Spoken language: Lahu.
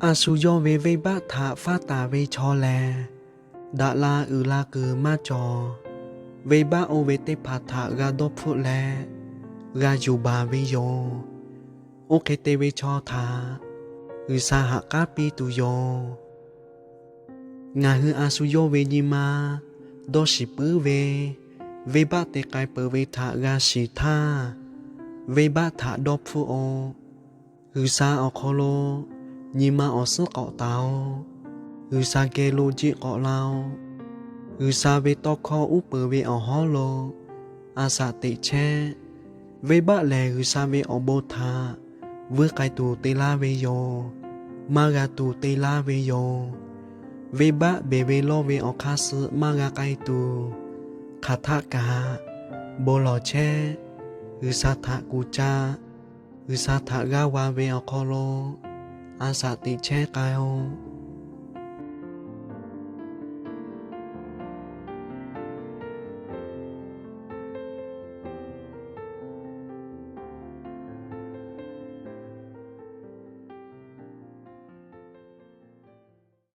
A shu yawˇ ve venˇbaˆ htaꞈ faˉ taˍ ve chaw lehˬ, daꞈ la uiˍ la kuiˬ maˇ cawˬ. Venˇbaˆ oˇ ve teˇ hpaˍ htaꞈ g'a dawˇ hpfuhˆ leh g'a yuˬ baˬ ve yoˬ. Oˇ hk'e te ve chaw htaꞈ G'uiˬsha ha k'aˉ piˇ tuˬ yoˬ. Ngaˬ hui a shu yawˇ ve nyi ma dawˇ shiˍ puiˉ ve, venˇbaˆ te k'ai peuˬ ve htaꞈ g'a shiˍ htaˇ, venˇbaˆ htaꞈ dawˇ hpfuhˆ-oˬ. G'uiˬsha awˬ hk'aw lo nyi ma awˬ suhˉ k'awꞈ taˍ-oˬ. G'uiˬsha geh lo jiˆ k'awꞈ la-oˬ. G'uiˬsha ve tawˇ hkawˇ uˉ peunˍ ve awˬ hawˉ lo a shaꞈ teꞈ chehˇ. Venˇbaˆ lehˬ, G'uiˬsha ve awˬ bon htaꞈ vuiˇ k'ai tuˬ te laˇ ve yoˬ. Maˇ g'a tuˬ te laˇ ve yoˬ. Venˇbaˆ beˬ ve lawˇ ve awˬ hk'aˇ suh maˇ g'a k'ai tuˬ, hk'aˬ htaˆ kaꞈ bon lawˬ chehˇ. G'uiˬsha htaꞈ kuˬ ca. G'uiˬsha htaꞈ g'aˇ va ve awˬ hk'aw lo a shaꞈ teꞈ chehˇ k'ai-oˬ.